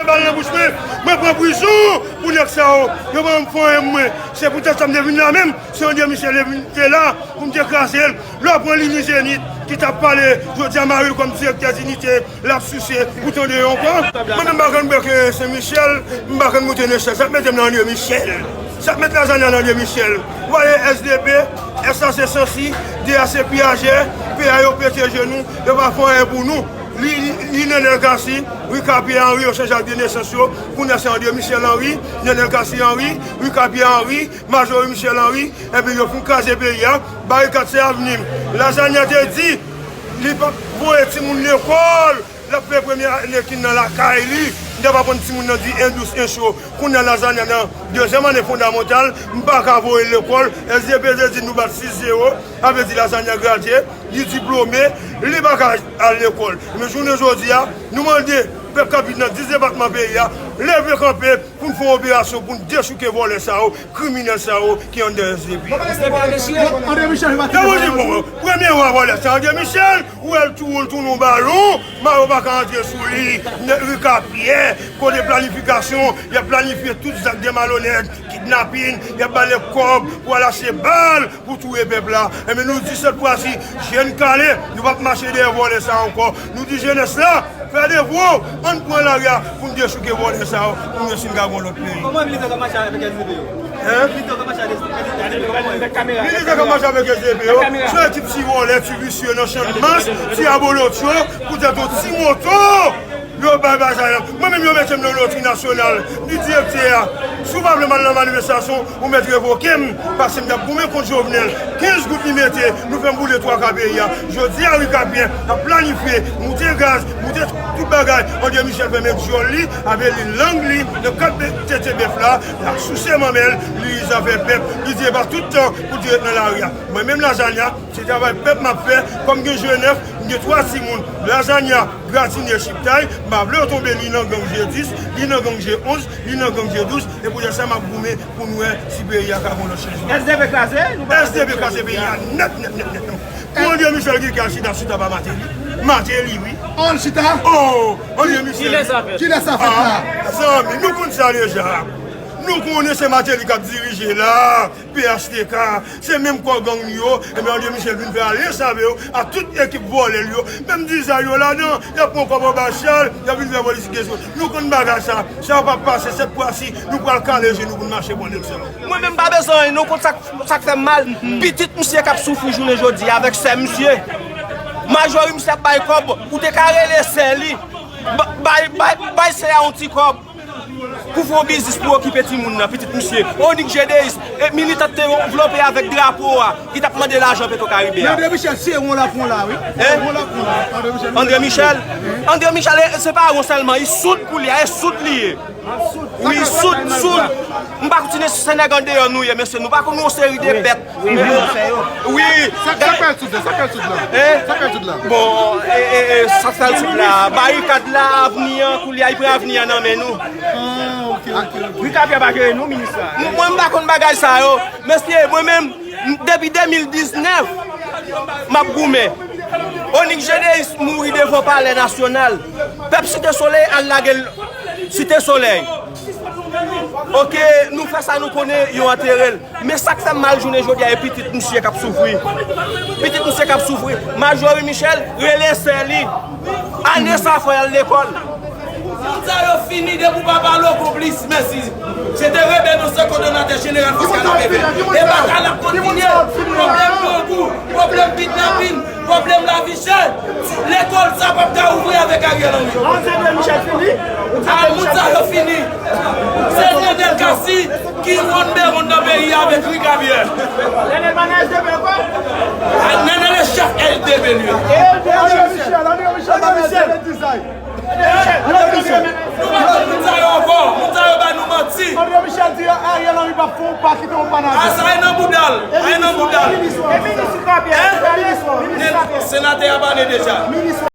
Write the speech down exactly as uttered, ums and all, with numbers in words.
Bal nan bouch mwen, mwen pran prizon pou nèg sa yo. Yo pa janm fè anyen pou mwen. Se poutèt sa m te vin la menm. Se André Michel te vin te la pou m te kraze l. Lè w pran Lili Zenith ki t ap pale, jodi a mare l kòm direktè Dinite, l ap souse pou tande yo ankò. Mwen menm m pa konn bwè ke Sen Michel, m pa konn moute nan echèl. Sa k mete m nan André Michel? Sa k met Lazanya nan André Michel? Ou ale S D P, S A se sansi, D A se piyajè, P A yo pete je nou, yo pa fè anyen pou nou. Li, li, li Nenel Cassy, Ricapierre Henry, yo chanje ak de nesans yo. Kounye a se André Michel Henry, Nenel Cassy Henry, Ricapierre Henry, Marjorie Michel Henry, epi yo fin kraze peyi a. Barikad se avni m. Lazanya te di, li p ap voye timoun lekòl, l ap fè premye ane kin nan lakay li. Li t ap aprann timoun nan di en dous, en cho. Kounye a Lazanya nan dezyèm ane fondamantal, m pa ka voye l lekòl. S D P te di nou bat sis zewo, sa vle di Lazanya gradye, li diplome, li pa ka al lekòl. Men jounen jodi a, nou mande pèp k ap viv nan dis depatman peyi a, leve kanpe pou n fè yon operasyon pou n dechouke vòlè sa yo, kriminèl sa yo ki anndan S D P. André Michel, yo di, bon, premye wa vòlè se André Michel, ou wè l tou, ou l tounen yon balon, mayo pa ka antre sou li, Ricapierre, kote planifikasyon, y ap planifye tout zak de malonèt, kidnapin, y ap ba nèg kòb pou al achte bal, pou touye pèp la. Enben, nou di sèt fwa si, je n kale, nou p ap mache dèyè vòlè sa ankò. Nou di jenès la, fè devwa w, ann pran lari a pou n dechouke vòlè sa yo, pou nou si n ka gen yon lòt peyi. Kòman militè ka mache avèk S D P yo? Hein? Militè ka mache avèk S D P yo? Militè ka mache avèk S D P yo. Se yon ekip ti vòlè, ti visye nan Channmas, ti abolotcho, poutèt yon ti moto. Yo bay bagay la. Mwen menm yo mete m nan lotri nasyonal. M di direktè a, si w pa vle m al nan manifestasyon, ou mèt revoke m, paske m t ap goumen kont Jovenel. Kenz goud li mete, nou fè m boule twa ka peyi a. Jodi a, Ricapierre ap planifye, moute gaz, moute tout bagay. André Michel fèmen djòl li, avè li lang li, nan kat tete bèf la, l ap souse manmèl, li zafè pèp, li di e pa tout tan pou di ret nan lari a. Mwen menm Lazanya, se travay pèp m ap fè, kòm gen G nèf, m gen twa timoun, Lazanya, Gratine, Chiptay, m pa vle yo tonbe ni nan gang G dis, ni nan gang G onz, ni nan gang G douz, e poutèt sa m ap goumen pou n wè si peyi a ka gon lòt chanjman. S D P kraze, nou pa S D P kraze peyi a nèt, nèt, nèt, nèt, non. Pou André Michel ki ka chita sou taba Martelly. Martelly, wi. An chita? Oh, André Michel. Kilè sa fèt? Kilè sa fèt la? Ah, zanmi, nou konn sa deja. Nou konnen se Martelly k ap dirije la. P H T K, se menm kò gang li yo, ebyen André Michel vin fè alyans avè yo, ak tout ekip vòlè l yo, menm dizay yo ladan, y ap pran kòb anba chal, y ap vin fè politik kesyon. Nou konn bagay sa, sa p ap pase, sèt fwa si, nou pral kale je nou pou n mache bò nèg sa yo. Mwen menm pa bezwen anyen, nou konn sa k, sa k fè m mal, pitit misye k ap soufri jounen jodi a avèk sè misye. Majori misye ap bay kòb, ou te ka rele sè li, ba-, bay, bay, bay sè a yon ti kòb. Pou fè yon biznis pou okipe timoun nan, pitit misye. Onik Jedeis, e militan te vlope avèk drapo a, ki t ap mande lajan Petro Karibe a. Men André Michel, se won l ap won la, wi. Hein? Won l ap won la. André Michel. André Michel, e, se pa won sèlman, li soud kou li a, e soud li ye. Wi, soud, soud. M pa kontinye si se nèg andeyò nou ye, mesye, nou pa konn yon seri de bèt. Wi, wi, wi. Wi. Sa, sa k fè l tout la? Sa k fè l tout la? Hein? Sa k fè l tout la? Bon, e, e, e, sa k fè l tout la? Barikad la, avni an, koulye a, li pran avni an nan men nou. Ah, ok, ok, ok. Ricapierre pa jere nou, minis la. M-, mwen, m pa konn bagay sa yo. Mesye, mwen menm, m-, depi de mil diznèf, m ap goumen. Onik Jedeis mouri devan Palè Nasyonal. Pèp Site Solèy al lage l Site Solèy. Ok, nou fè sa nou konnen, yo antere l. Men sa k fè m mal jounen jodi a, e pitit misye k ap soufri. Pitit misye k ap soufri. Majori Michel rele sè li. Ane sa fò y al lekòl. Moun sa yo fini depi w pa pale w konplis, mèsi. Se te Rebe Nonse, kòdonatè jeneral fòs Kanapevè. E batay la ap kontinye. Pwoblèm grangou, pwoblèm kidnapin, pwoblèm lavi chè. Lekòl sa p ap ka ouvri avèk Ariel Henry. André Michel fini. A, moun sa yo fini. Se Nenel Cassy ki wonn bewonn nan peyi a avèk Ricapierre. Nenel pa nan S D P ankò? A, Nenel e chèf S D P li ye. André Michel, André Michel pa nan S D P. André Michel. Nou pa konn moun sa yo ankò. Moun sa yo ba nou manti. André Michel di Ariel Henry p ap fè yon pa, kite yon pa nan. A, sa e nan bouda l. A, e nan bouda l. E minis ou, Ricapierre? Hein? E minis ou, minis Ricapierre? Senatè a pale deja. Minis ou.